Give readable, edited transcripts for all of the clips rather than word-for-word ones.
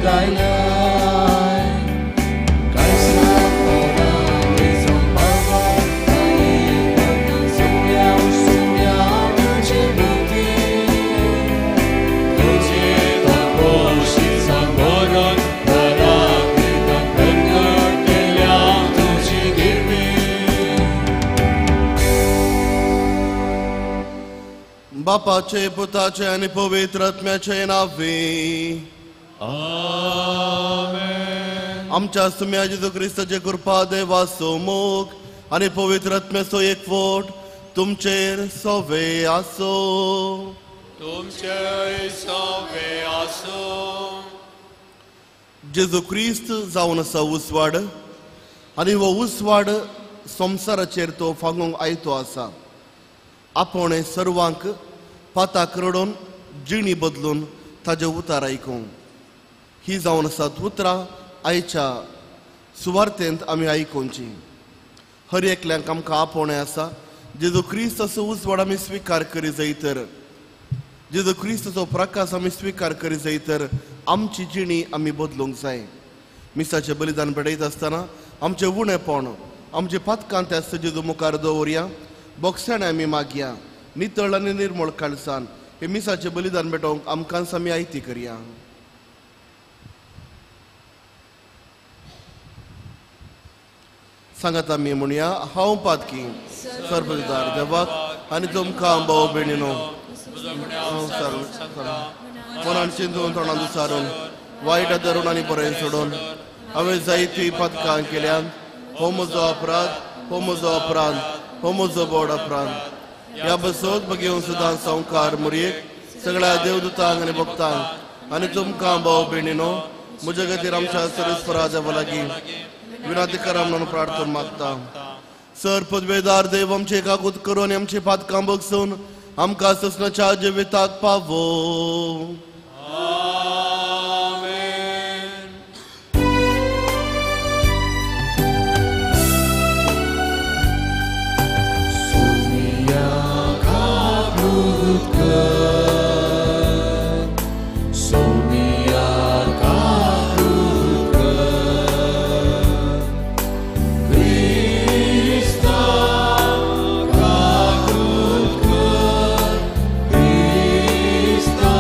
दायलाय काळसा पोरा विजोवंक पावो सुम्या सुम्या तुजी बुद्धी तुजे तपोशिसान भरून पराकृतान प्रगट केल्या तुजी गिरवी. बापाचे पुताचे आनी पवित्र आत्म्याचे नावे आमेन. आमच्या सुम्या जेजू क्रिस्ताचे कृपा देवाचो मोग आनी पवित्र आत्म्याचो एकवट तुमचेर सोवे आसो. तुमचेर सोवे आसो. जेजू क्रिस्त जावन आसा उजवाड आनी हो उजवाड संवसाराचेर तो फांगूंक आयतो आसा. आपोवणें सर्वांक पाताक रडोवन जिणी बदलून ताजे उतार आयकूंक ही जावन आसात उतरां आयच्या सुवार्थेंत आमी आयकुची. हर एकल्यांक आमकां आपोवणें आसा जेजू क्रिस्त असो उजवाड आमी स्विकार करी जाय तर, जेजू क्रिस्ताचो प्रकाश आमी स्विकार करी जाय तर आमची जिणी आमी बदलूंक जाय. मिसाचें बलिदान भेटयत आसतना आमचें उणेपण आमचे पातकां त्या जेजू मुखार दवरया, बोगसाणें आमी मागया, नितळ आनी निर्मळ काळसान हे मिसाचें बलिदान भेटोवंक आमकांच आमी आयती करया. सांगात आमी म्हणया, हांव पातकी सर्वदार देवाक आनी तुमकां भाव भयणीनो मनान चिंतून तोंडान दुसारून वायट धरून आनी बरें सोडून हांवें जायतीं पातकां केल्यान. हो म्हजो अपराध, हो म्हजो अपराध, हो म्हजो बोड अपराध. ह्या बसोत बगेवन सुद्दां संवकार मुरयेक सगळ्या देवदूतांक आनी भक्तांक आनी तुमकां भाव भयणीनो म्हज्या खातीर आमच्या सर्वेस्परा देवा लागीं विनंती करा म्हणून प्रार्थना मागता. सर पदवेदार देव आमचे काकूत करून आनी आमची पातकां बगसून आमकां ससनाच्या जिविताक पावो. आमेन. सुम्या काकूत कर, सुम्या काकूत कर, क्रिस्ता काकूत कर, क्रिस्ता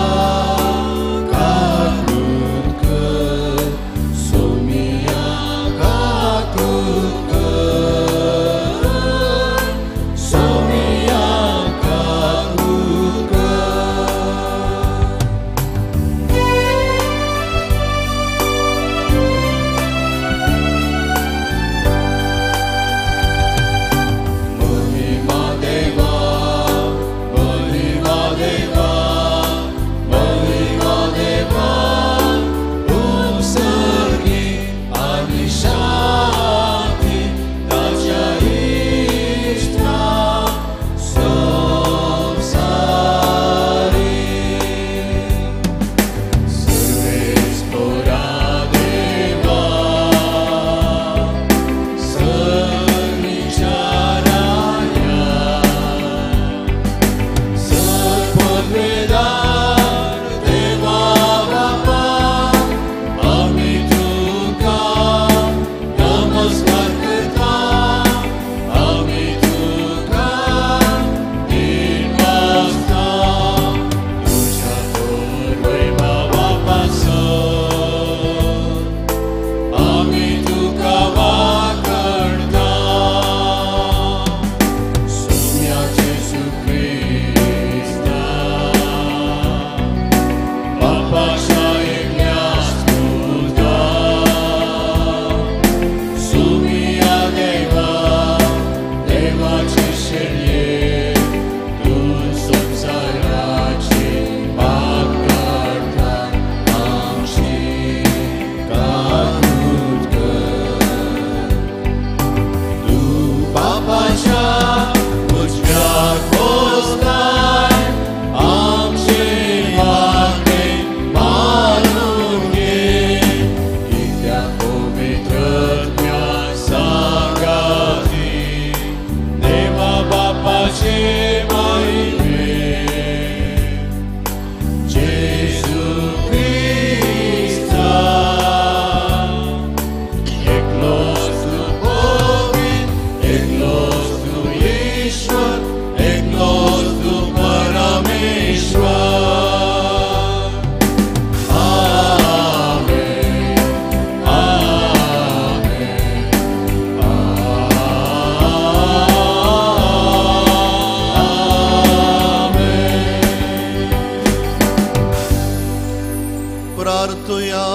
हालेलुया.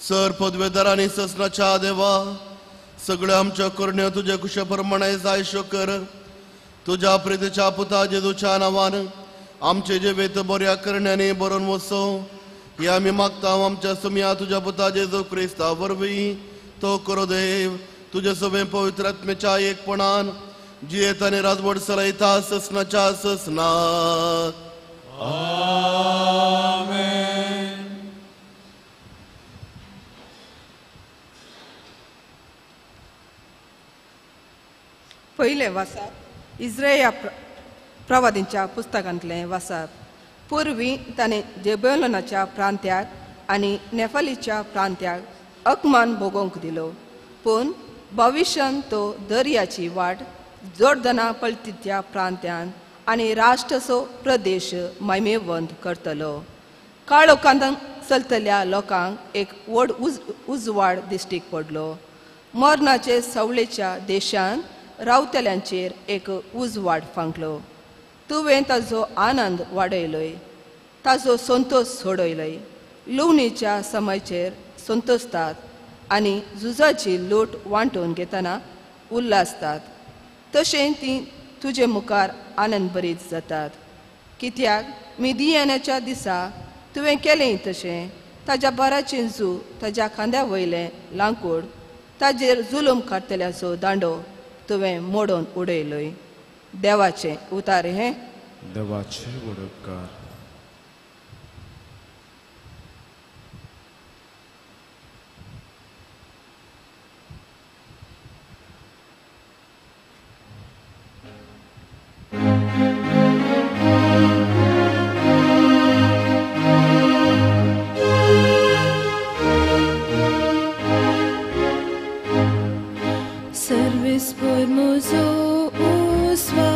सर पदवेदार आनी ससनाच्या देवा, सगळ्यो आमच्यो करण्यो तुज्या कुशा प्रमाणे जायश्यो कर. तुज्या प्रितीच्या पुता जेजूच्या नांवान आमचे जिवीत बऱ्या करण्यांनी बरोवन वचो हे आमी मागता. आमच्या सुमया तुज्या पुता जेजू क्रिस्ता वरवीं तो करो देव तुज्या सगळें पवित्र आत्म्याच्या एकपणान जियेत आनी राजवट चलयता ससनाच्या ससनाक. आमेन. पयलें वाचप इज्राया प्रवादींच्या पुस्तकांतलें वाचप. पूर्वी ताणें जेबेलोनाच्या प्रांत्याक आनी नेफालीच्या प्रांत्याक अकमान भोगोवंक दिलो, पूण भविश्यांत तो दर्याची वाट जोर्दना पलतीच्या प्रांत्यान आनी राष्ट्रचो प्रदेश मैमेवंत करतलो. काळोखांत चलतल्या लोकांक एक व्हड उजवाड दिश्टीक पडलो. मरणाचे सवळेच्या देशांत रावतल्यांचेर एक उजवाड फांकलो. तुवें ताजो आनंद वाडयलोय, ताजो संतोश सोडयलोय. लुवणीच्या समयचेर संतोषतात आनी झुजाची लूट वांटून घेतना उल्हासतात, तशें ती तुजे मुखार आनंद बरीत जातात. कित्याक मिदियानाच्या दिसा तुवें केलें तशें ताज्या बाराचें जू, ताज्या खांद्या वयलें लांकूड, ताजेर जुलूम काडटल्याचो दांडो तुवें मोडून उडयलोय. देवाचें उतारे हें. देवाचे उपकार. Servis por muzo usvar,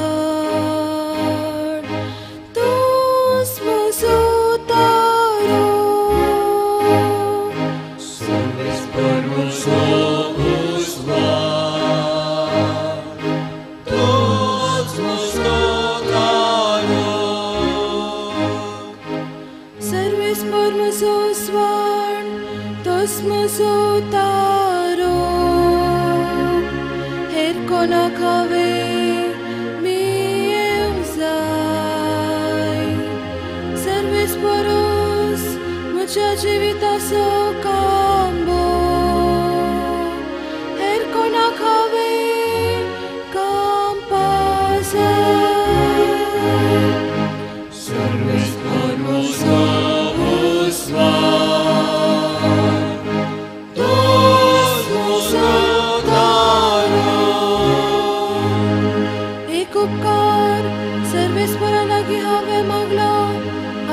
tus muzo taro. Servis por muzo usvar, tus muzo taro. Servis por muzo usvar, tus muzo taro. Konakave mi uzai servis poros mucha jivita so kambo her konakave kampasa servis poros usva tos muso taro. उपकार सर्वेस परा लागी हांवें मागलो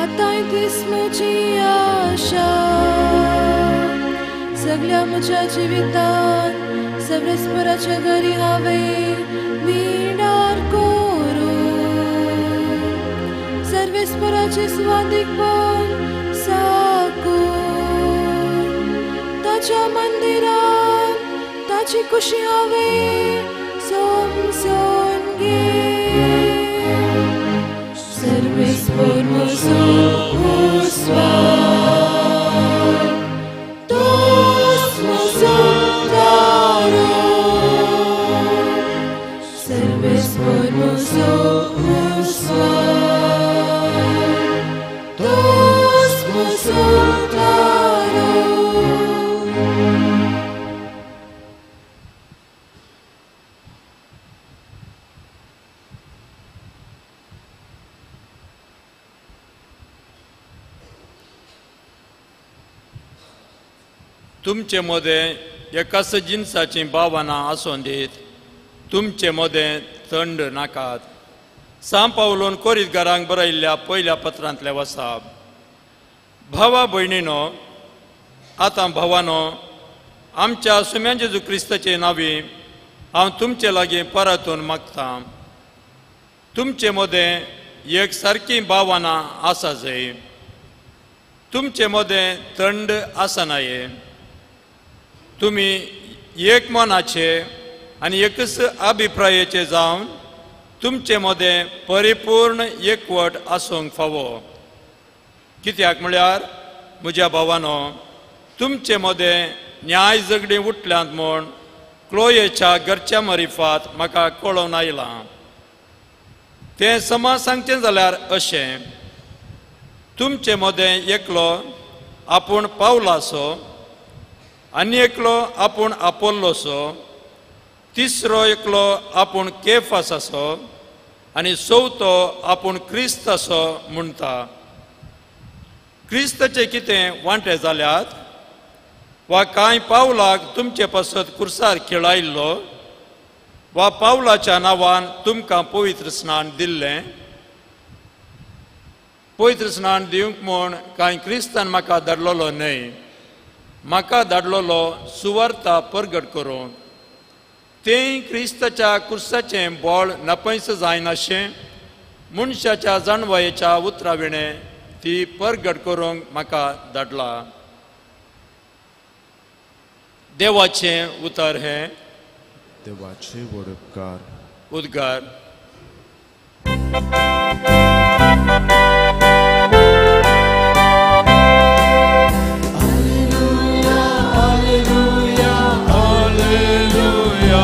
आतांय तीच म्हजी आशा. सगल्या म्हज्या जिवितांत सर्वेस्पराच्या घरी हांवें विणार करूं सर्वेस्पराचें स्वादीकपण साकून ताच्या मंदिरांत ताची खुशी हांवें समजून घे. Servis por muzo usvar, tus muzo taro. Servis por muzo usvar, tus muzo taro. तुमचे मदें एकाच जिनसाची भावना आसून दीत, तुमचे मदें थंड नाकात. सांव पावलून कोरितगारांक बरयल्ल्या पयल्या पत्रांतलें वसाप. भावा भयणीनो, आतां भावानो, आमच्या सुम्या जेजू क्रिस्ताचे नांवी हांव तुमचे लागीं परतून मागतां. तुमचे मदें एक सारकी भावना आसा जाय, तुमचे मदें थंड आसनाये. तुमी एक मनाचे आनी एकच अभिप्रायेचे जावन तुमचे मदें परिपूर्ण एकवट आसूंक फावो. कित्याक म्हळ्यार म्हज्या भावानो, तुमचे मदें न्याय झगडीं उठल्यांत म्हूण क्लोयेच्या घरच्या मरिफात म्हाका कळोवन आयलां. तें समा सांगचें जाल्यार अशें, तुमचे मदें एकलो आपूण पावलासो, आनी एकलो आपूण आपोल्लोसो, तिसरो एकलो आपूण केफास आसो आनी चवथो आपूण क्रिस्त आसो म्हणटा. क्रिस्ताचे कितें वांटे जाल्यात वा कांय पावलाक तुमचे पासत कुर्सार खेळायल्लो वा पावलाच्या नांवान तुमकां पवित्र स्नान दिल्लें? पवित्र स्नान दिवंक म्हूण कांय क्रिस्तान म्हाका धाडलेलो न्हय, म्हाका धाडलेलो सुवार्ता परगट करूंक. तें क्रिस्ताच्या कुर्साचें बळ नपयस जायनाशें मनशाच्या जाणवायेच्या उतरा विणें ती परगट करूंक म्हाका धाडला. देवाचें उतर हें. देवाचे व्हड उपकार. उद्गार. Alleluia, Alleluia, Alleluia,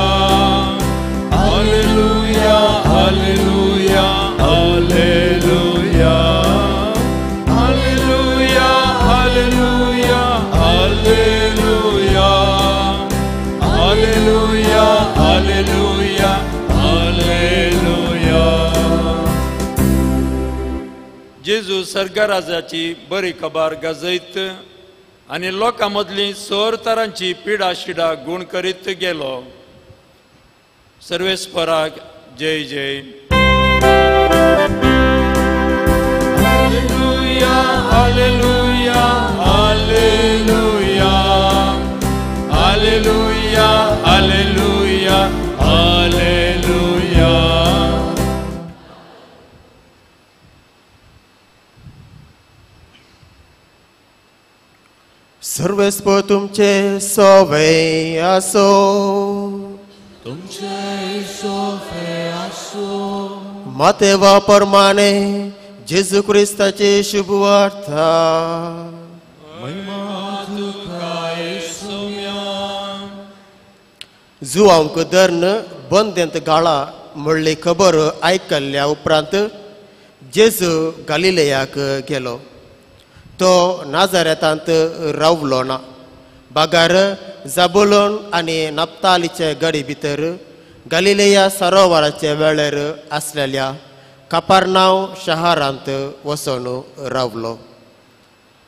Alleluia, Alleluia, Alleluia, Alleluia, Alleluia, Alleluia, Alleluia, Alleluia. जेजू सर्गराजाची बरी खबर गाजयत आनी लोकां मदली सोर तरांची पिडा शिडा गूण करीत गेलो. सर्वेस्पराक जय जय. Alleluia, Alleluia, Alleluia, Alleluia, Alleluia, Alleluia. सर्वेस्पर तुमचे सोवे आसो, तुमचे सोवे आसो. मातेवा परमाने जेजू क्रिस्ताचे शुभवार्ता. महिमा तुका येसुम्या. जुवांक धरून बंदेंत गाळा म्हणली खबर आयकल्ल्या उपरांत जेजू गालिलेयाक गेलो. तो नाजारेतांत रावलो ना, बागार जाबुलोन आनी नप्तालीचे गडी भितर गालिलेया सरोवराचे वेळेर आसलेल्या कापारनाव शहरांत वचून रावलो.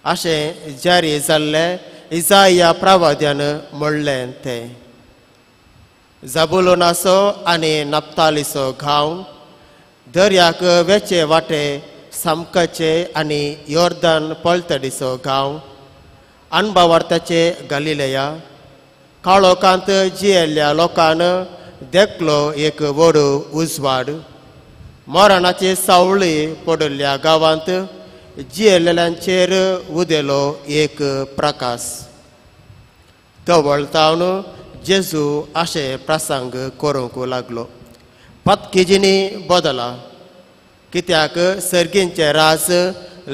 अशें जारी जाल्लें इजाया प्रवाद्यान म्हणलें तें. जाबुलोनाचो आनी नप्तालीचो गांव दर्याक वेचे वाटे सामकाचे आनी योर्दन पलतडीचो गांव अनबावार्ताचे गालिलेया काळोखांत जियेल्ल्या लोकान देखलो एक व्हड उजवाड. मरणाची सावळी पडिल्ल्या गांवांत जियेल्ल्यांचेर उदेलो एक प्रकाश. तवळतावन जेजू अशें प्रसंग करूंक लागलो. पातकीजिनी बदला, कित्याक सर्गींचें राज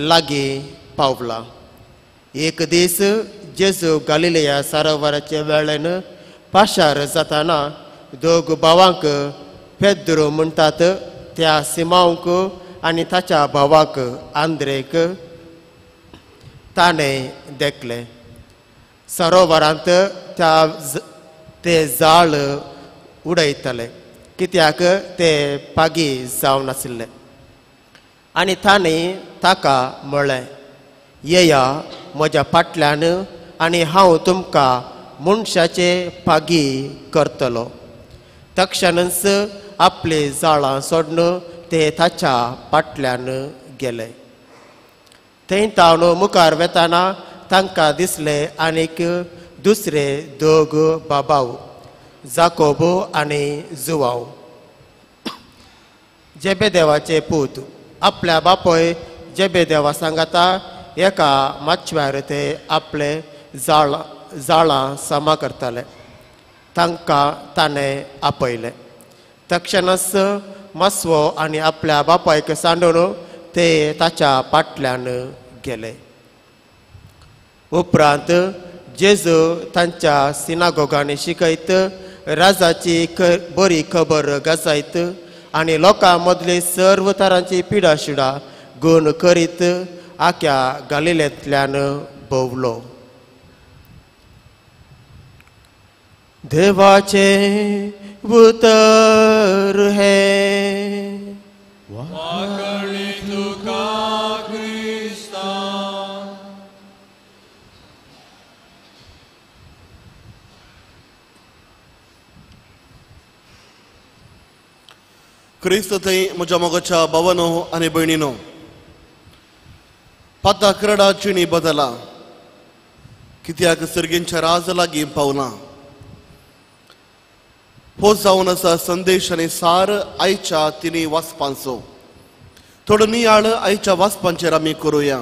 लागीं पावलां. एक दीस जेजू गालिलेया सरोवराचे वेळेन पाशार जाताना दोग भावांक पेद्रू म्हणटात त्या सिमांवक आनी ताच्या भावाक आंद्रेक ताणें देखलें. सरोवरांत त्या ते जाळ उडयताले, कित्याक ते पागी जावन आशिल्ले. आनी ताणें ताका म्हळें, येया म्हज्या फाटल्यान आनी हांव तुमकां मनशाचे पागी करतलो. तक्षणच आपली जाळां सोडून ते ताच्या फाटल्यान गेले. थंय तावन मुखार वेताना तांकां दिसले आनीक दुसरे दोग बाबाव, जाकोब आनी जुवाव, जेबेदेवाचे पूत. आपल्या बापय जेबेदेवा सांगाता एका माचव्यार ते आपले जाळां समा करताले. तांकां ताणें आपयलें. तक्षणच मसवो आनी आपल्या बापायक सांडून ते ताच्या फाटल्यान गेले. उपरांत जेजू तांच्या सिनागोगांनी शिकयत राजाची बरी खबर गाजयत आनी लोकां मदली सर्व तरांची पिडाशिडा गुण करीत आख्या गालिलेंतल्यान भोंवलो. देवाचें उतर हें. वाकणी तुका क्रिस्ता. क्रिस्त थंय म्हज्या मोगाच्या भावानो आनी भयणीनो, पाता करडा चिणी बदला कित्याक सर्गींच्या राज लागीं पावला. हो जावन आसा संदेश आनी सार आयच्या तिनी वाचपांचो. थोडो नियाळ आयच्या वाचपांचेर आमी करुया.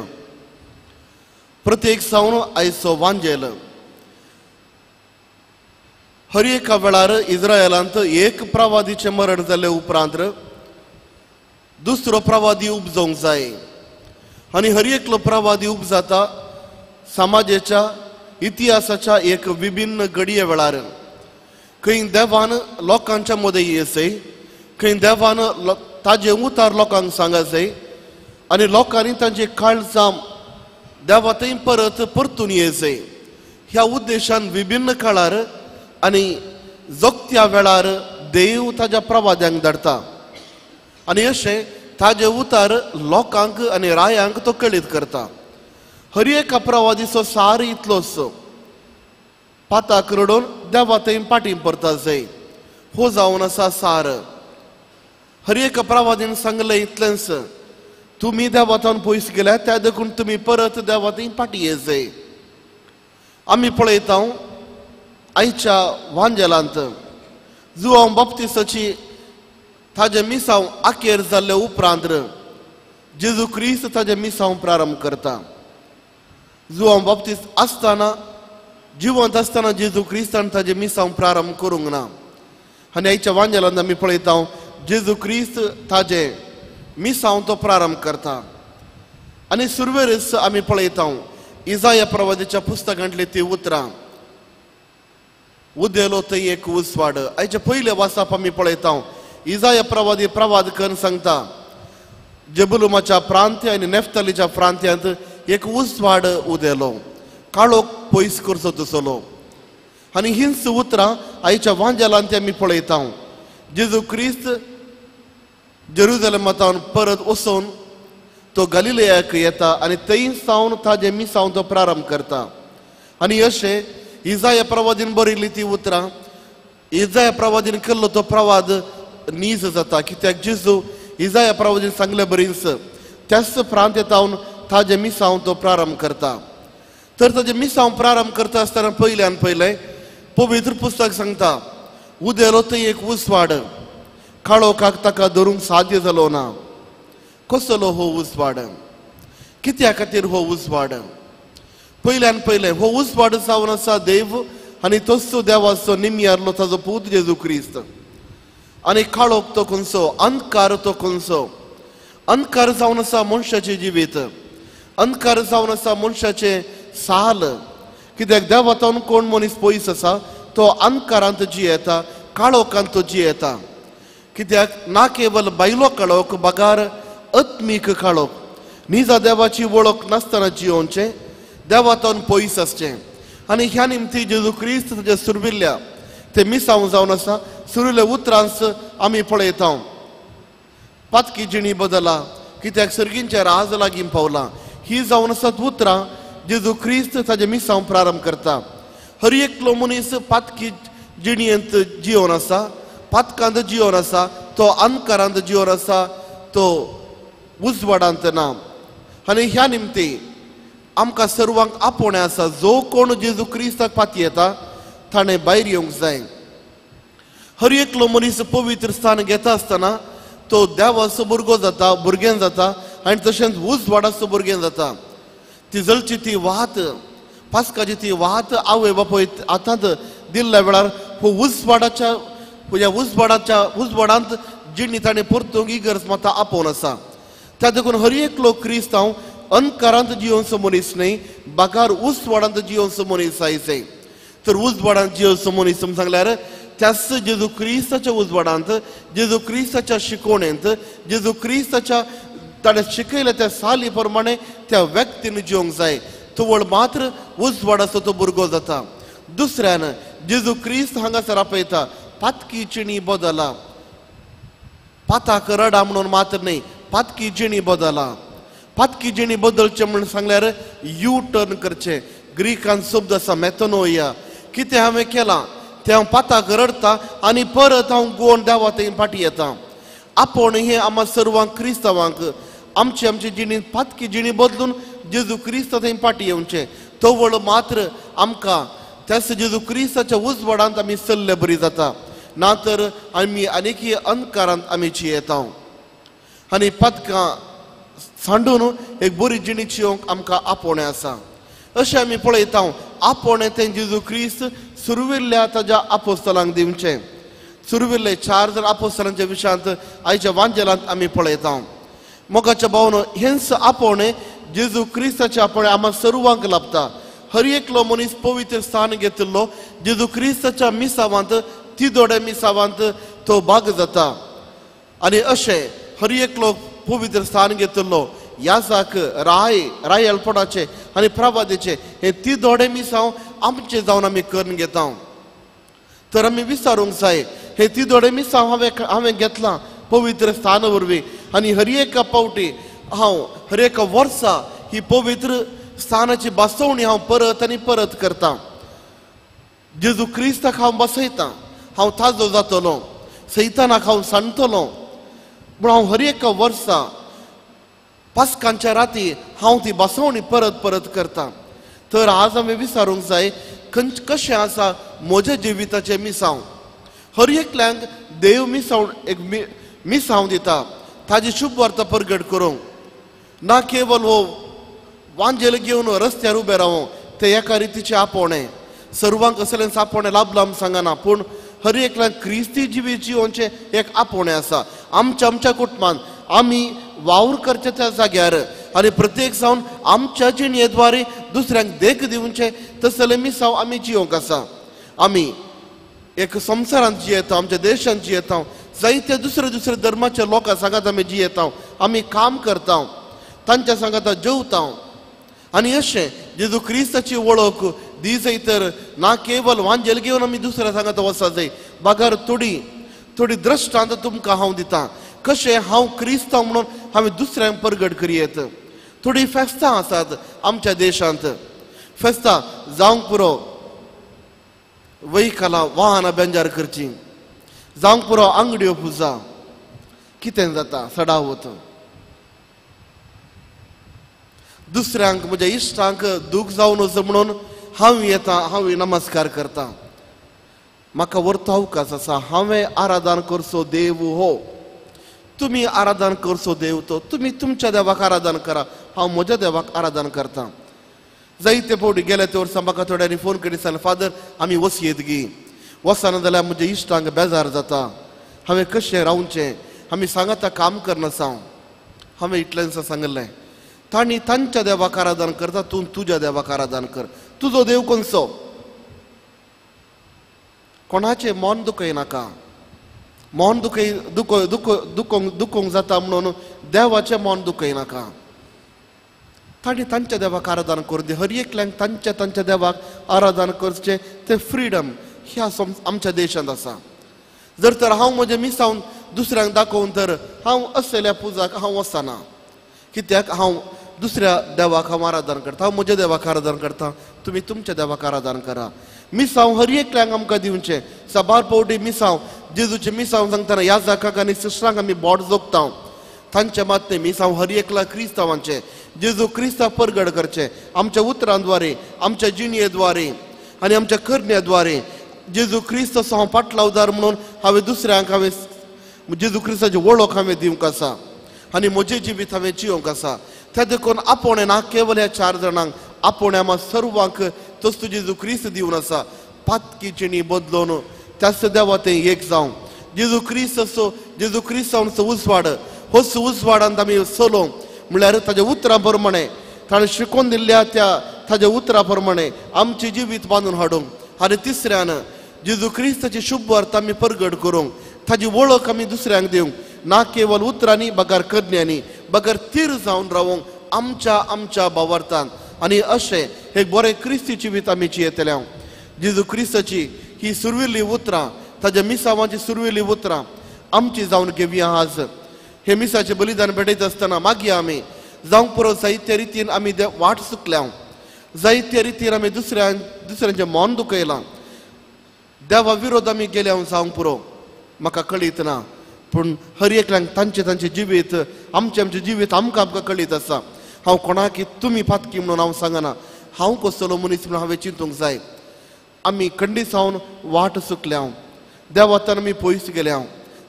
प्रत्येक सावन आयचो वांजेल. हर एका वेळार इस्रायलांत एक प्रवादीचें मरण जाले उपरांत दुसरो प्रवादी उपजोवंक जाय आनी हर एकलो प्रवादी उपजाता समाजाच्या इतिहासाच्या एक विभिन्न घडये वेळार. खंय देवान लोकांच्या मदें येसय, खंय देवान ताजे उतार लोकांक सांगासय आनी लोकांनी तांचे काळजां देवा थंय परत परतून येसय. ह्या उद्देशान विभिन्न काळार आनी जोगत्या वेळार देव ताज्या प्रवाद्यांक धाडटा आनी अशें ताजे उतार लोकांक आनी रायांक तो कळीत करता. हर एका प्रवादीचो सार इतलोच, पाताक रडोवन देवा थंय पाटी परता जाय. हो जावन आसा सार. हर एका प्रवादीन सांगलें इतलेंच, तुमी देवातान पयस गेल्या त्या देखून तुमी परत देवा थंय पाटी येत जाय. आमी पळयता आयच्या वांजेलांत जुआंव बाप्तिस्ताची ताजें मिसांव आखेर जाल्ले उपरांत जेजू क्रिस्त ताजें मिसांव प्रारंभ करता. जुआंव बाप्तिस्त आसतना, जिवंत आसतना जेजू क्रिस्तान ताजें मिसांव प्रारंभ करूंक ना. आनी आयच्या वांजेलांत आमी पळयता जेजू क्रिस्त ताजें मिसांव तो प्रारंभ करता. आनी सुरवेरच आमी पळयता इजाया प्रवादीच्या पुस्तकांतली ती उतरां, उदेलो थंय एक उजवाड. आयच्या पयले वासाप आमी पळयता इजाया प्रवादी प्रवाद करून सांगता जेबुलुमाच्या प्रांत्य आनी नेफ्तालीच्या प्रांत्यांत एक उजवाड उदेलो, काळोख पयस करचो तसलो. आनी हींच उतरां आयच्या वांजेलांत आमी पळयता. जेजू क्रिस्त जेरुजलेमांत परत वचून तो गालिलेयाक येता आनी थंय सावन ताजें मिसांव तो प्रारंभ करता. आनी अशें इजाया प्रवादीन बरयल्ली ती उतरां, इजाया प्रवादीन केल्लो तो प्रवाद नीज जाता कित्याक जेजू इजाया प्रवादीन सांगले बरीच त्याच प्रांत्यांत ताजें मिसांव तो प्रारंभ करता. तर ताजें मिसांव प्रारंभ करता आसतना पयल्यान पयलें पवित्र पुस्तक सांगता उदेलो थंय एक उजवाड, काळोखाक ताका धरूंक साध्य जालो ना. कसलो हो उजवाड, कित्या खातीर हो उजवाड? पयल्यान पयलें हो उजवाड जावन आसा देव आनी तोच देवाचो निमयारलो ताजो पूत जेजू क्रिस्त. आनी काळोख तो खंयचो, अंधकार तो खंयचो? अंधकार जावन आसा मनशाचें जिवीत, अंधकार जावन आसा मनशाचें साल. कित्याक देवातावन कोण मनीस पयस आसा तो अंधकारांत जियेता, काळोखांत तो जियेता. कित्याक ना केवल बायलो काळोख बगार आत्मीक काळोख, निजा देवाची वळख नासतना जियोवचें, देवातावन पयस आसचें. आनी ह्या निमती जेजू क्रिस्त ताजे सुरविल्ल्या ते मिसांव जावन आसा. सुरविल्ल्या उतरांस आमी पळयता पातकी जिणी बदला कित्याक सर्गींच्या राज लागीं पावला. ही जावन आसात उतरां जेजू क्रिस्त ताजे मिसांव प्रारंभ करता. हर एकलो मनीस पातकी जिणयेंत जियोन आसा, पातकांत जियोन आसा, तो अंधकारांत जियोन आसा, तो उजवाडांत ना. आनी ह्या निमती आमकां सर्वांक आपोवणें आसा, जो कोण जेजू क्रिस्ताक पातयेता ताणें भायर येवंक जाय. हर एकलो मनीस पवित्र स्थान घेता आसतना तो देवाचो भुरगो जाता, भुरगें जाता आनी तशेंच उजवाडाचो भुरगें जाता. ती जळची ती वात, पास्काची ती वात आवय बापूय हातांत दिल्ल्या वेळार हो उजवाडाच्या ह्या उजवाडाच्या उजवाडांत जिणी ताणें परतूंक इगर्ज माता आपोवन आसा. त्या देखून हर एकलो क्रिस्तांव अंधकारांत जियोवचो मनीस न्हय, बागार उजवाडांत जियोवचो मनीस आयचे. तर उजवाडांत जियोवचो मनीस सांगल्यार त्याच जेजू क्रिस्ताच्या उजवाडांत, जेजू क्रिस्ताच्या शिकवणेंत, जेजू क्रिस्ताच्या ताणें शिकयल्या त्या साली प्रमाणे त्या व्यक्तीन जिवंक जाय. तवळ मात्र उजवाडाचो तो भुरगो जाता. दुसऱ्यान जेजू क्रिस्त हांगासर आपयता पातकी जिणी बदला. पाताक रडा म्हणून मात्र न्हय, पातकी जिणी बदला. पातकी जिणी बदलचें म्हणून सांगल्यार यू टर्न करचें. ग्रीकान शब्द आसा मेथनोया. कितें हांवें केलां तें हांव पाताक रडटा आनी परत हांव गोवन देवा थंय फाटीं येता. आपूण हें आमकां सर्वांक क्रिस्तांवांक आमची आमची जिणी पातकी जिणी बदलून जेजू क्रिस्त थंय फाटीं येवचें. तवळ मात्र आमकां त्याच जेजू क्रिस्ताच्या उजवाडांत आमी सल्ले बरी जाता, ना तर आमी आनीक अंधकारांत आमी जियेता. आनी पातकां सांडून एक बरी जिणी जियोवंक आमकां आपोवणें आसा. अशें आमी पळयता आपोवणें तें जेजू क्रिस्त सुरविल्ल्या ताज्या आपोस्तलांक दिवचें. सुरविल्ले 4 जाण आपोस्तलांच्या विशयांत आयच्या वांजेलांत आमी पळयता. मोगाच्या भावन हेंच आपोवणें जेजू क्रिस्ताचें आपोवणें आमकां सर्वांक लाभता. हर एकलो मनीस पवित्र स्थान घेतिल्लो जेजू क्रिस्ताच्या मिसावांत, तिदोड्या मिसावांत तो भाग जाता. आनी अशें हर एकलो पवित्र स्थान घेतिल्लो याजाक राय रायलपणाचे आनी प्रवादेचे हे तिदोडे मिसांव आमचे जावन आमी करून घेता. तर आमी विचारूंक जाय हे तिदोडे मिसांव हांवें घेतलां पवित्र स्थान वरवीं आनी हर एका पावटी हांव हर एका वर्सा ही पवित्र स्थानाची बसवणी हांव परत आनी परत करता. जेजू क्रिस्ताक हांव बसयतां, हांव ताजो जातलो, सैतानाक हांव सांडटलो. पूण हांव हर एका वर्सा पास्कांच्या राती हांव ती बसवणी परत परत करता. तर आज आमी विचारूंक जाय कशें आसा म्हज्या जिविताचें मिसांव. हर एकल्यांक देव मिसांव एक मिसांव दिता ताजी शुभ वार्ता परगट करूंक. ना केवल हो वांजेल घेवन रस्त्यार उबें रावूं ते एका रितीचें आपोवणें. सर्वांक असलेंच आपोवणें लाभलां म्हूण सांगना, पूण हर एकल्यांक क्रिस्ती जिवीत जिवोवचें एक आपोवणें आसा. आमच्या आमच्या कुटुंबान आमी वावर करचे त्या जाग्यार आनी प्रत्येक जावन आमच्या जिणेद्वारे दुसऱ्यांक देख दिवचें तसलें मिसांव आमी जियोवंक आसा. आमी एक संवसारांत जियेता, आमच्या देशांत जियेता, जायते दुसरे दुसरे धर्माच्या लोकां सांगात आमी जियेता, आमी काम करता, तांच्या सांगाता जेवता. आनी अशें जेजू क्रिस्ताची वळख दी जाय तर ना केवल वांजेल घेवन आमी दुसऱ्या सांगाता वचा जाय, बागार थोडी थोडी दृश्टांत तुमकां हांव दितां कशें हांव क्रिस्तांव म्हणून हांवें दुसऱ्यांक परगट करयेत. थोडीं फेस्तां आसात आमच्या देशांत, फेस्तां जावंक पुरो वैकलां वाहनां बेंजार करचीं, जावंक पुरो आंगड्यो पुजा, कितें जाता सडावत. दुसऱ्यांक म्हज्या इश्टांक दूख जावन वच म्हणून हांव येता, हांव नमस्कार करता. म्हाका व्हरतो अवकाश आसा, हांवें आराधन करचो देव हो, तुमी आराधन करचो देव तो, तुमी तुमच्या देवाक आराधन करा, हांव म्हज्या देवाक आराधन करता. जायते फावटी गेले ते वर्सा म्हाका थोड्यांनी फोन करीत सांगलें, फादर आमी वसयेत गी, वचना जाल्यार म्हज्या इश्टांक बेजार जाता, हांवें कशें रावचें, आमी सांगाता काम करनासा. हांवें इतलेंच सांगलें, तांणी तांच्या देवाक आराधन करता, तूं तुज्या देवाक आराधन कर. तुजो देव कोणसो? कोणाचें मन दुखयनाका, मन दुखय दुख दुख दुखोंक दुखोंक जाता म्हणून देवाचें मन दुखयनाका. तांणी तांच्या देवाक आराधन करूं दी, हर एकल्यांक तांच्या तांच्या देवाक आराधन करचें तें फ्रिडम ह्या आमच्या देशांत आसा. जर तर हांव म्हजें मिसावन दुसऱ्यांक दाखोवन तर हांव असल्या पुजाक हांव वचना, कित्याक हांव दुसऱ्या देवाक हांव आराधन करता, हांव म्हज्या देवाक आराधन करता, तुमी तुमच्या देवाक आराधन करा. मिसांव हर एकल्यांक आमकां दिवचें. साबार फावटी मिसांव जेजूचें मिसांव सांगतना ह्या जाकाक आनी सिस्टरांक आमी बोट जोगता, तांच्या मात न्ही, मिसांव हर एकल्या क्रिस्तांवांचें जेजू क्रिस्ताक परगट करचें आमच्या उतरांद्वारे, आमच्या जिणयेद्वारे आनी आमच्या करण्याद्वारे. जेजू क्रिस्त असो हांव पाटलावदार म्हणून हांवें दुसऱ्यांक हांवें जेजू क्रिस्ताची वळख हांवें दिवंक आसा आनी म्हजें जिवीत हांवें जियोवंक आसा. त्या देखून आपोवणें ना केवल ह्या 4 जाणांक, आपोवणें आमकां सर्वांक तसो जेजू क्रिस्त दिवन आसा. पातकी जिणी बदलून त्याच देवा तें एक जावं जेजू क्रिस्त असो, जेजू क्रिस्तांचो उजवाड, होच उजवाडांत आमी चलोवंक म्हळ्यार ताज्या उतरां प्रमाणे ताणें शिकोवन दिल्ल्या त्या ताज्या उतरां प्रमाणे आमचें जिवीत बांदून हाडूंक आनी तिसऱ्यान जेजू क्रिस्ताची शुभ वार्ता आमी परगट करूंक ताजी वळख आमी दुसऱ्यांक दिवंक ना केवल उतरांनी बगर करण्यांनी बगर थीर जावन रावूंक आमच्या आमच्या भावार्थान आनी अशें एक बरें क्रिस्ती जिवीत आमी जियेतले. जेजू क्रिस्ताची ही सुरविल्ली उतरां ताज्या मिसावांची सुरविल्ली उतरां आमची जावन घेवया. आज हे मिसाचें बलिदान भेटयत आसतना मागीर आमी जावंक पुरो जायते रितीन आमी वाट चुकल्या, जायते रितीन आमी दुसऱ्यांचें मन दुखयलां, देवा विरोध आमी गेल्या जावंक पुरो म्हाका कळीत ना, पूण हर एकल्यांक तांचें तांचें जिवीत आमचें आमचें जिवीत आमकां आमकां कळीत आसा. हांव कोणाक तुमी पातकी म्हणून हांव सांगना, हांव कसलो मनीस म्हणून हांवें चिंतूंक जाय. आमी खंडीत जावन वाट चुकल्या, देवातान आमी पयस गेल्या,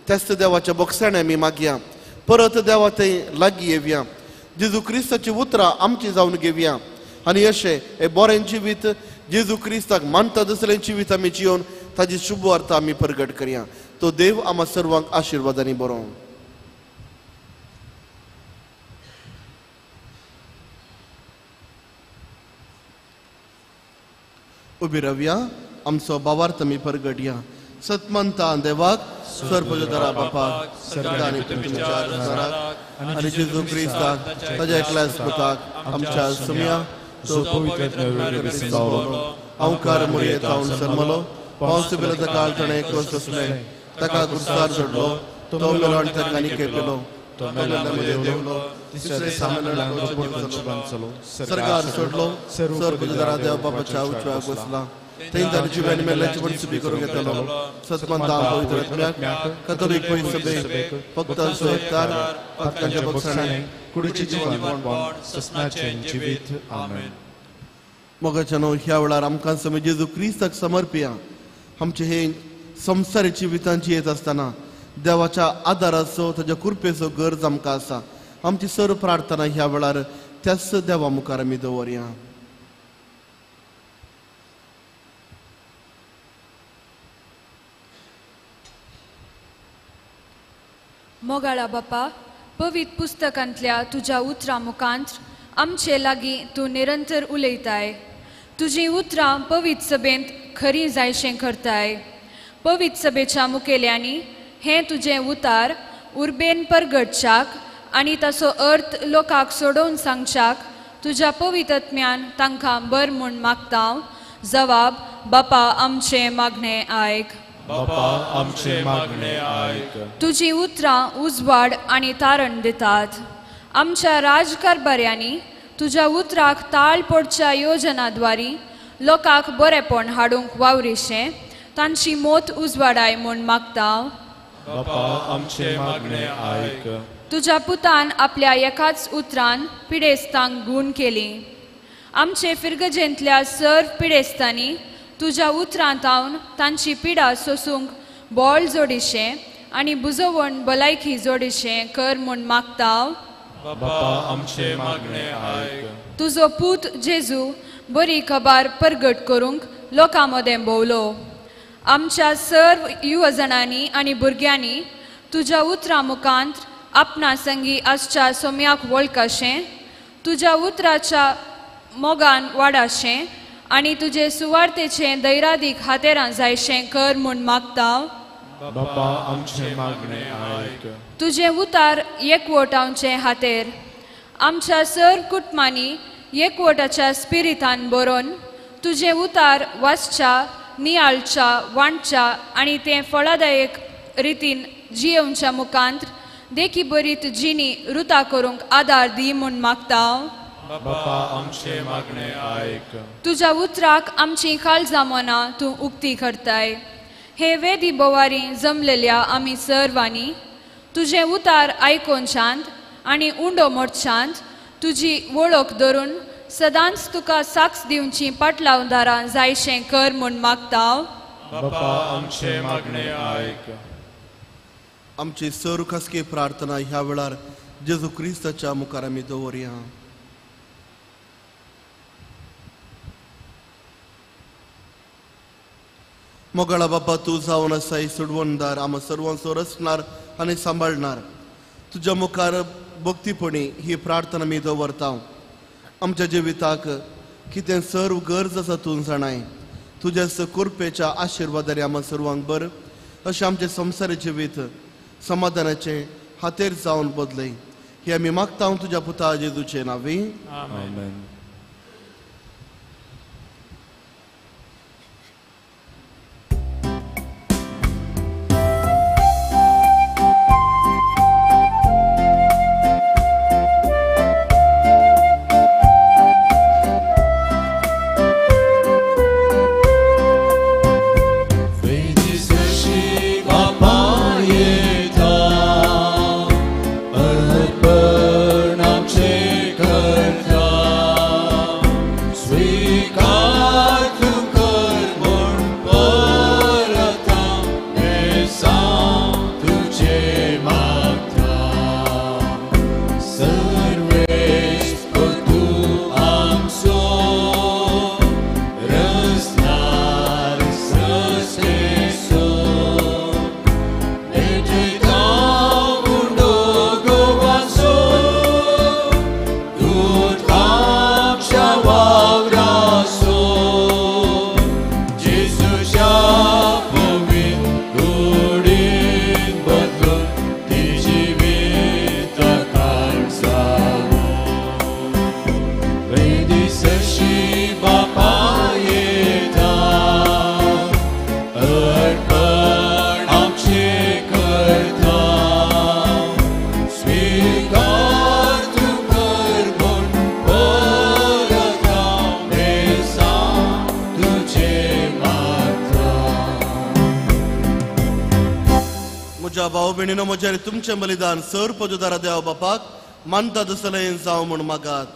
त्याच देवाच्या बोगसाणे आमी मागया, परत देवा थंय लागीं येवया, जेजू क्रिस्ताची उतरां आमची जावन घेवया आनी अशें हें बरें जिवीत जेजू क्रिस्ताक मानता दुसरें जिवीत आमी जियोवन ताजी शुभ वार्ता आमी परगट करया. तो देव आमा सर्वांक आशिर्वादांनी बरोवं. उबी रावया, आमचो भावार्थ आमी परगटया. सतमंता देवाक सर्वजदरा बापाक सर्गानी पृथ्वीच्या रचणाराक आनी जेजू क्रिस्ताक ताज्या एकल्याच पुताक आमच्या सुम्या तो पवित्र अंकार मुरयेत हांव जल्मलो, पावस बेलाचो काळ ताणें क्रोस सोंसलें, ताका गुरसार जोडलो, तो मेलो आनी ताका आनी खेपलो, तो मेल्ल्या देंवलो, तिसरे सामने सरकार सोडलो, सर्वजदरा देव बापाच्या उजव्याक बसला, थंय ताणें जिव्यान मेल्ल्याची पण सुबी करूंक येतलो. सतमंता पवित्र आत्म्याक कथोलीक पवित्र सभेक भक्तांचो एकतार पातकांच्या बक्षाणे कुडीचें जीवन ससनाचें जिवीत. आमेन. मोगाच्यानो ह्या वेळार आमकां समेत जेजू क्रिस्ताक समर्पया. आमचे हे संवसारी जिवितांत जियेत आसतना देवाच्या आदाराचो ताज्या कृपेचो गरज आमकां आसा. आमची सर्व प्रार्थना ह्या वेळार त्याच देवा मुखार आमी दवरया. मोगाळा बापा, पवित्र पुस्तकांतल्या तुज्या उतरां मुखांत आमचे लागीं तूं निरंतर उलयताय. तुजीं उतरां पवित्र सभेंत खरीं जायशें करताय. पवित्र सभेच्या मुखेल्यांनी हें तुजें उतार उर्बेन परगटच्याक आनी ताचो अर्थ लोकांक सोडोवन सांगच्याक तुज्या पवित्र आत्म्यान तांकां बर म्हूण मागता. जवाब बापा आमचें मागणें आयक. बापा आमचें मागणें आयक. तुजीं उतरां उजवाड आनी तारण दितात. आमच्या राजकारभाऱ्यांनी तुज्या उतराक ताळ पडच्या योजनाद्वारी लोकांक बरेपण हाडूंक वावरिशें तांची मोत उजवाडाय म्हूण मागता. बापा आमचें मागणें आयक. तुज्या पुतान आपल्या एकाच उतरान पिडेस्तांक गूण केली. आमचे फिरगजेंतल्या सर्व पिडेस्तांनी तुज्या उतरांत तांची पिडा सोसूंक बळ जोडिशें आनी बुजोवण भलायकी जोडिशें कर म्हूण मागता. बापा आमचें मागणें आयक. तुजो पूत जेजू बरी खबर परगट करूंक लोकां मदें भोंवलो. आमच्या सर्व युवजणांनी आनी भुरग्यांनी तुज्या उतरां मुखांत आपणा संगी आसच्या सोम्याक वळखाशें, तुज्या उतराच्या मोगान वाडाशें आनी तुजे सुवार्थेचें दैरादीक हातेरां जायशें कर म्हूण मागता. बापा आमचें मागणें आयक. तुजें उतार एकवटावचें हातेर आमच्या सर्व कुटुंबांनी एकवटाच्या स्पिरितान बरोवन तुजें उतार वाचच्या, नियाळच्या, वांटच्या आनी तें फळादायक रितीन जियेवच्या मुखांत देखी बरीत जिणी रुता करूंक आदार दी म्हूण मागता. बापा आमचें मागणें आयक. तुज्या उतराक आमची काळजां मनां तूं उक्ती करताय. हे वेदी बोवारी जमलेल्या आमी सर्वांनी तुजें उतार आयकोन शांत आनी उंडो मोडशांत तुजी वळख धरून सदांच तुका साक्ष दिवची पाटलावदारां जायशें कर म्हूण मागता. बापा आमचें मागणें आयक. आमची सर्व खासगी प्रार्थना ह्या वेळार जेजू क्रिस्ताच्या मुखार आमी दवरया. मोगाळा बापा, तूं जावन आसाय सोडवणदार, आमा सर्वांचो रचणार आनी सांबाळणार. तुज्या मुखार भक्तीपणी ही प्रार्थना आमी दवरता. आमच्या जिविताक कितें सर्व गरज आसा तूं जाणाय. तुज्या कृपेच्या आशिर्वादारी आमकां सर्वांक बर अशें आमचें संवसारी जिवीत समाधानाचें हातेर जावन बदलय. हे आमी मागता तुज्या पुता जेजूचे नांवी. आमेन. तुमचें बलिदान सर पदुदारा देव बापाक मानता तसलें जावं म्हूण मागात.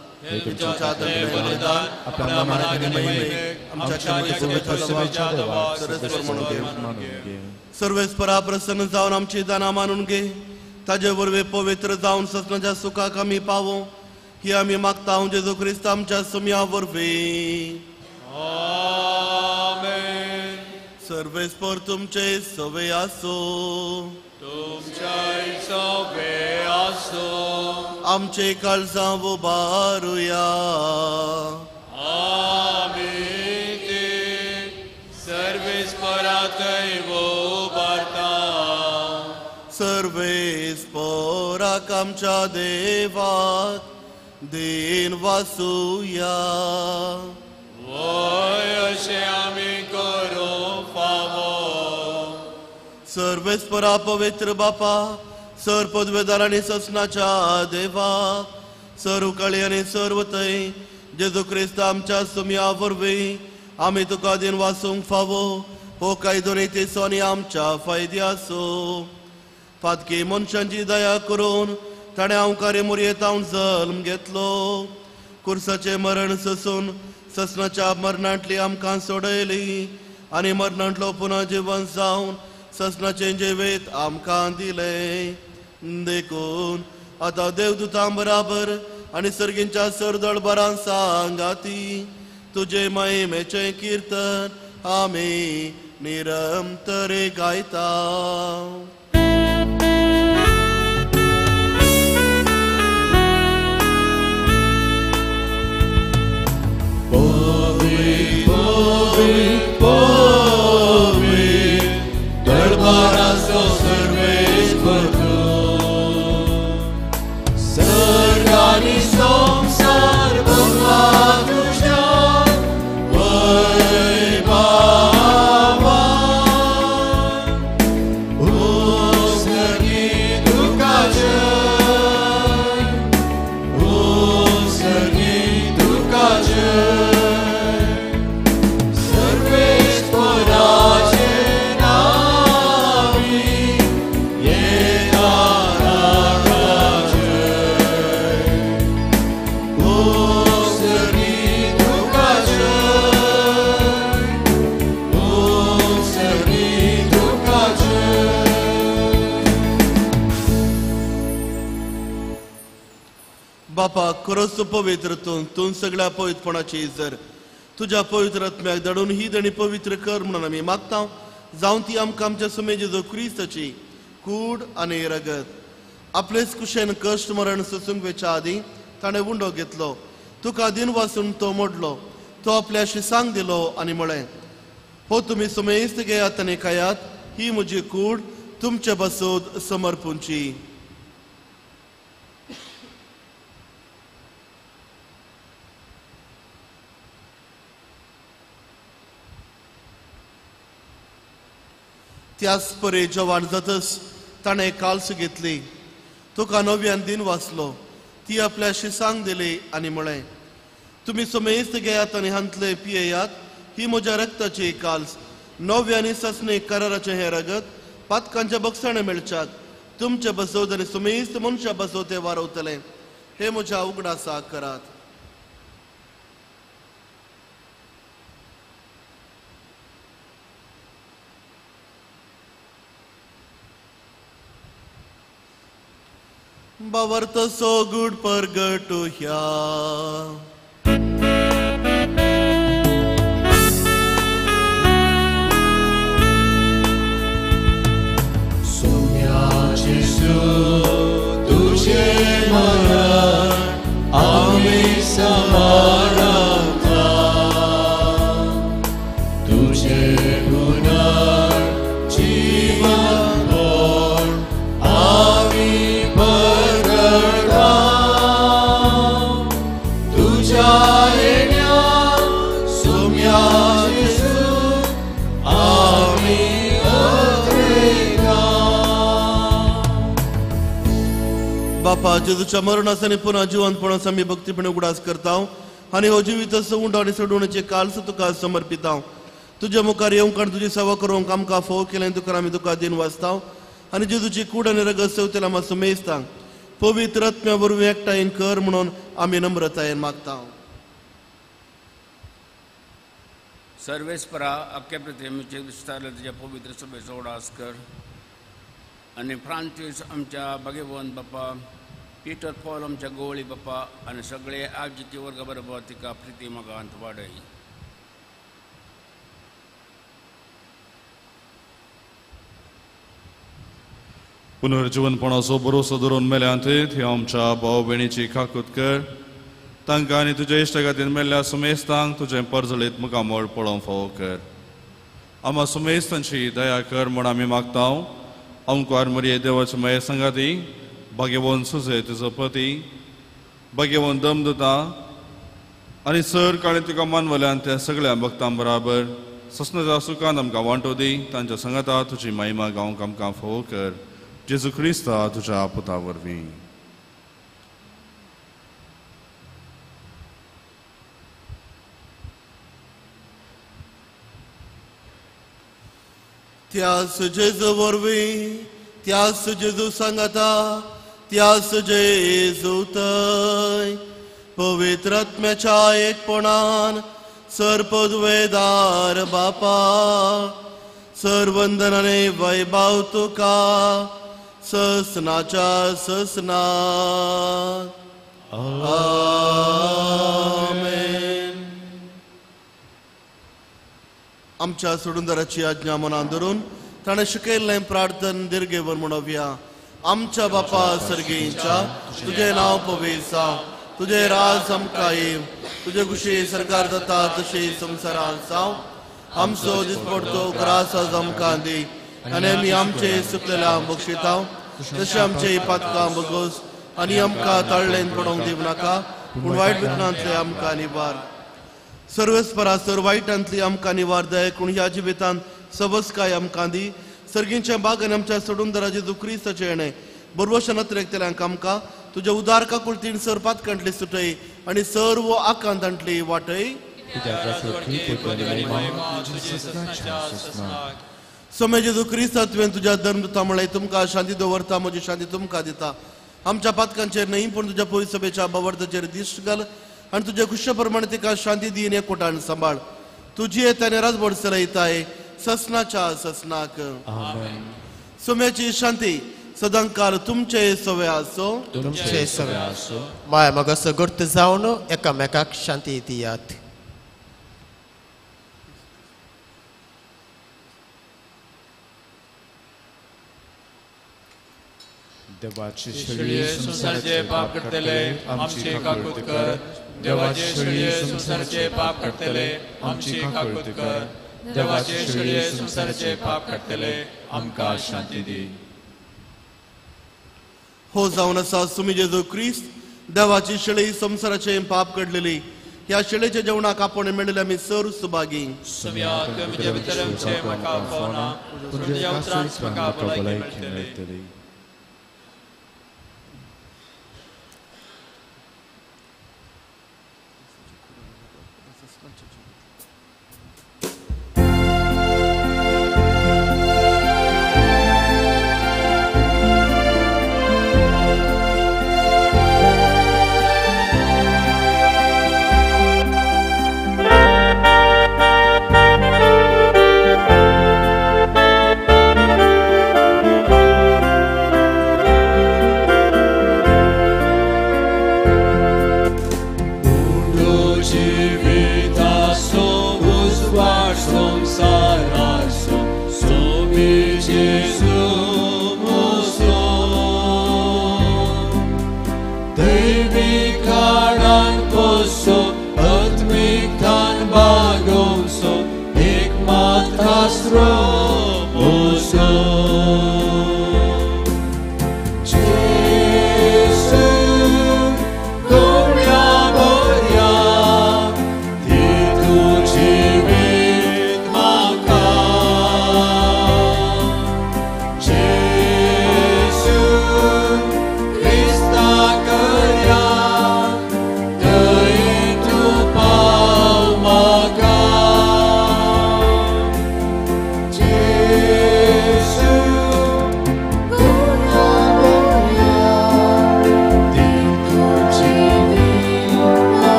सर्वेस्परा प्रसन्न जावन आमची दानां मानून घे. ताजे वरवीं पवित्र जावन ससनाच्या सुखाक आमी पावो ही आमी मागता जेजू क्रिस्त आमच्या सुम्या वरवीं. सर्वेस्पर तुमचे सवे आसो. आमचे काळजां उबारुया. आमी ती सर्वेस्पराकय उबारता. सर्वेस्पराक आमच्या देवाक then वासुया. वय अशें आमी करूंक फावो. सर्वेस्परा पवित्र बापा सर पदवेदार आनी ससनाच्या देवा सर्व काळी आनी सर्व थंय जेजू क्रिस्त आमच्या सुम्या वरवीं आमी तुका दिन वासूंक फावो हो कायदो नीतीचो आनी आमच्या फायद्याचो. फातकी मनशांची दया करून ताणें अंवकारी मुरयेतावन जल्म घेतलो. कुर्साचें मरण ससून ससनाच्या मरणांतली आमकां सोडयली आनी मरणांतलो पुनः जिवन जावन ससनाचें जिवीत आमकां दिलें. देखून आतां देवदूतां बराबर आनी सर्गींच्या सरदळबरां सांगाती तुजे महिमेचें किर्तन आमी निरंतरे गायता. पवित्र पवित्र दरबाराचो सर्वेस्पर सर्ग आनी संवसार भरला तुज्या वैभवान. उत्सर्गी तुका जय, उत्सर्गी तुका जय. बापा खरोच तूं पवित्र तूं तूं सगळ्या पवित्रपणाची जर तुज्या पवित्र आत्म्याक धाडून ही देणी पवित्र कर म्हणून आमी मागता. जावन ती आमकां आमच्या सुमे जेजू क्रिस्ताची कूड आनी रगत. आपलेच कुशेन कश्ट मरण सोसूंक वेच्या आदीं ताणें उंडो घेतलो, तुका दिन वासून तो मोडलो, तो आपल्या शिसांक दिलो आनी म्हळें, हो तुमी सुमेस्त घेयात आनी खायात, ही म्हजी कूड तुमचे बसोद समर्पूंची. त्याच परी जवान जातच ताणें काल्स घेतली, तुका नव्यान दिन वाचलो, ती आपल्या शिसांक दिली आनी म्हळें, तुमी सुमेस्त घेयात आनी हांतले पियेयात, ही म्हज्या रक्ताची काल्स, नव्या आनी ससने कराराचें हें रगत पातकांच्या बक्षाणें मेळच्याक तुमचे बसोत आनी सुमेस्त मनशा बसोत ते वारवतले. हे म्हज्या उगडासाक करात. बावर्त सो गुड परगटू ह्या. सोम्या जेजू तुझे मरण आमी समारता, तुझे गुणर जीवन आमी परगटा, तुझ्या येण्या सोम्या जेजू आमी अथ्रेता. बापा, जेजूच्या मरणास आनी पुन्हा जिवंतपणास आमी भक्तीपणे उगडास करता आनी हो जिवीत उंडो आनी सोडवणेचे काल्स तुका समर्पिता. तुज्या मुखार येवंक आनी तुजी सेवा करूंक आमकां फोव केलें तुका आमी तुका दिन वाचता आनी जेजूची कूड आनी रगत सेवतेला आमकां सुमेजता. पवित्र आत्म्या वरवीं एकठांय कर म्हणून आमी नम्रतायेन मागता. सर्वेस्परा अख्ख्या पृथ्वीचे विस्तारले तुज्या पवित्र सभेचो उडास कर आनी फ्रांसीस आमच्या भाग्यवंत बापा, पीटर पॉल आमच्या गोवळी बापा आनी सगळे आजिती वर्गा बरोबर तिका प्रिती मोगांत वाडय. पुनर्जीवनपणाचो भरोसो धरून मेल्यांत ही आमच्या भाव भयणीची काकूत कर, तांकां आनी तुज्या इश्टागतीन मेल्ल्या सुमेस्तांक तुजें परजळीत मुखामळ पळोवंक फावो कर. आमा सुमेस्तांची दया कर म्हूण आमी मागता. अंकुर मरिये देवाचे माये संगाती, भाग्यवंत सुजे तुजो पती, भाग्यवंत दमदता आनी सर काळी तुका मानवल्यान त्या सगळ्या भक्तां बराबर ससनाच्या सुखान आमकां वांटो दी. तांच्या संगाता तुजी महिमा गावंक आमकां फावो कर. जेजू क्रिस्ता तुज्या पुता वरवीं. त्यास जेजू वरवीं, त्यास जेजू सांगाता, त्यास जेजू थंय पवित्र आत्म्याच्या एकपणान सर्पद्वेदार बापा, सर्वंदनाने वैभव तुका ससनाच्या ससनात. आमेन. आमच्या सोडूनदाराची आज्ञा मनान धरून ताणें शिकयल्लें प्रार्थन दीर्घेवर म्हणोवया. आमच्या बापा सर्गींच्या, तुजें नांव पवित्र जावं, तुजें राज आमकां येवं, तुजे खुशी सरकार जाता तशी संवसारांत जावं. आमचो दिसपडतो ग्रास आज आमकां दी आनी आमी आमचे सुकलेल्या बक्षिताव तशें आमचे पातकां बगोस आनी आमकां ताळ्ळेन पडोवंक दिवं नाका, पूण वायट विघ्नांतले आमकां निवार. सर्वेस्परा सर वायटांतली आमकां निवार दय, पूण ह्या जिवितांत सबसकाय आमकां दी. सर्गींच्या बागान आमच्या सोडूनदारा जेजू क्रिस्ताचें येणें बरवशान अतिरेकतल्यांक आमकां तुज्या उदार काकुळतीन सर पातकांतली सुटय आनी सर्व आकांतांतली वाटय. सोमे जेजू क्रिस्ता तुवें तुज्या धर्मदूता म्हळें, तुमकां शांती दवरता, म्हजी शांती तुमकां दिता. आमच्या पातकांचेर न्हय पूण तुज्या पवित्र सभेच्या भावार्थाचेर दिश्ट घाल आनी तुज्या खुशे प्रमाणे तिका शांती दी आनी एकवटान सांबाळ. तुजी येताने राजबोड चलयताय ससनाच्या ससनाक. सोम्याची शांती सदांकाल तुमचे सवे आसो. तुमचे सवे आसो. माया मगासो गर्त जावन एकामेकाक शांती दियात. देवाचे शेळये संवसाराचे पाप काडटले आमची काकूत कर. देवाचे शेळये संवसाराचे पाप काडटले आमची काकूत कर. देवाचे शेळये संवसाराचे पाप काडटले आमकां शांती दी. हो जावन आसा सुमी जेजू क्रिस्त देवाची शेळी संवसाराचे पाप काडलेली. ह्या शेळेच्या जेवणाक आपण मेळिल्ले आमी सर सुभागी.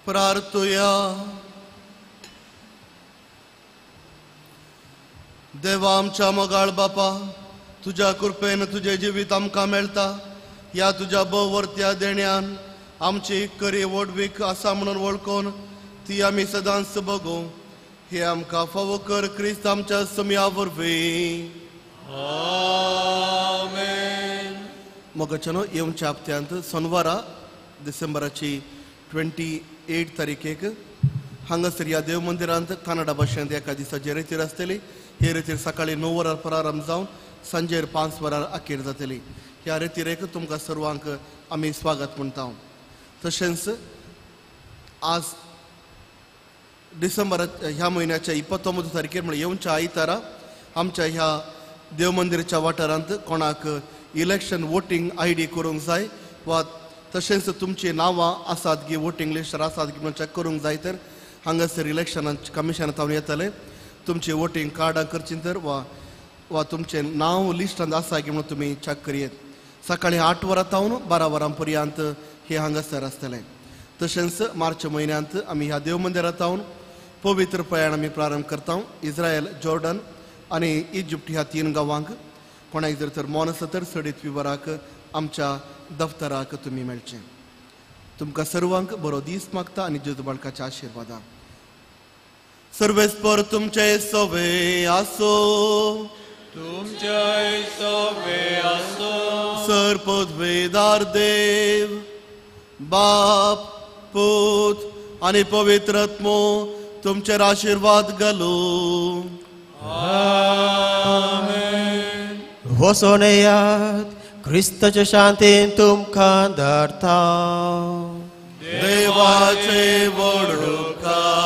प्रार्थुया. देवा आमच्या मोगाळ बापा, तुज्या कृपेन तुजें जिवीत आमकां मेळटा. ह्या तुज्या भोववर्त्या देण्यान आमची करी व्हडवीक आसा म्हणून वळखून ती आमी सदांच बगूं. हे आमकां फावो कर क्रिस्त आमच्या समया वरवीं. आमेन. मोगाच्यानो, येवच्या हप्त्यांत सोनवारा डिसेंबराची 28 तारखेक हांगासर ह्या देव मंदिरांत कानडा भाशेंत एका दिसाची रेतीर आसतली. हे रेतीर सकाळी 9 वरार प्रारंभ जावन सांजेर 5 वरार अखेर जातली. ह्या रेतिरेक तुमकां सर्वांक आमी स्वागत म्हणटा. तशेंच आज डिसेंबर ह्या म्हयन्याच्या 29 तारखेर म्हळ्यार येवच्या आयतारा आमच्या ह्या देव मंदिराच्या वाठारांत कोणाक इलेक्शन वोटींग I D करूंक जाय वा तशेंच तुमची नांवां आसात गी वोटींग लिस्टार आसात गी म्हणून चॅक करूंक जाय तर हांगासर इलेक्शनान कमिशनात थावन येतले. तुमची वोटींग कार्डां करचीं तर वा वा तुमचें नांव लिस्टांत आसा की म्हणून तुमी चॅक करयेत. सकाळी 8 वरां थावन 12 वरां पर्यंत हे हांगासर आसतलें. तशेंच मार्च म्हयन्यांत आमी ह्या देव मंदिरांत थावन पवित्र प्रयाण आमी प्रारंभ करता. इस्रायल, जॉर्डन आनी इजिप्ट ह्या 3 गांवांक. कोणाक जर तर मन आसा तर चडीत विवराक आमच्या दफ्तराक तुमी मेळचें. तुमकां सर्वांक बरो दीस मागता आनी जेजू बाळकाच्या आशिर्वादान. सर्वेस्पर तुमचे सवे आसो. तुमचे सवे आसो. सर पदवेदार देव बाप पूत आनी पवित्र आत्मो तुमचेर आशिर्वाद घालू. आमेन. वचोन येयात, क्रिस्ताच्या शांतीन तुमकां धाडटा. देवाचे व्हड उपकार.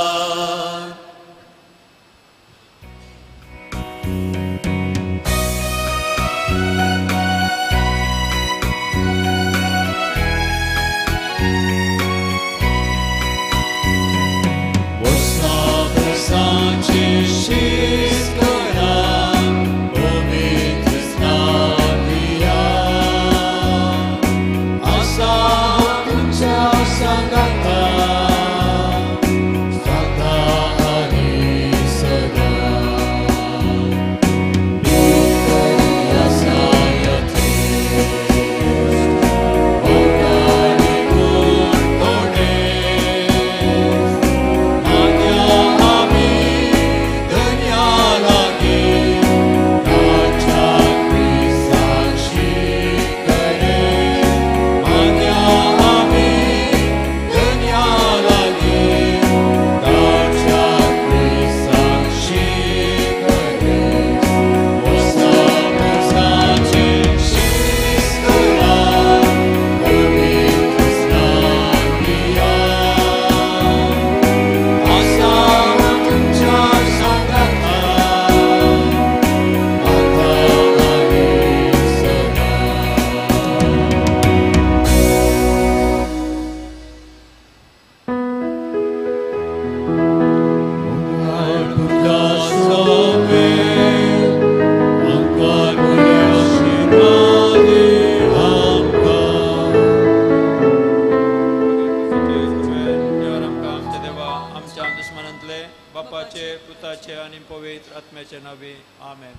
आत्म्याचे नावे आमेन.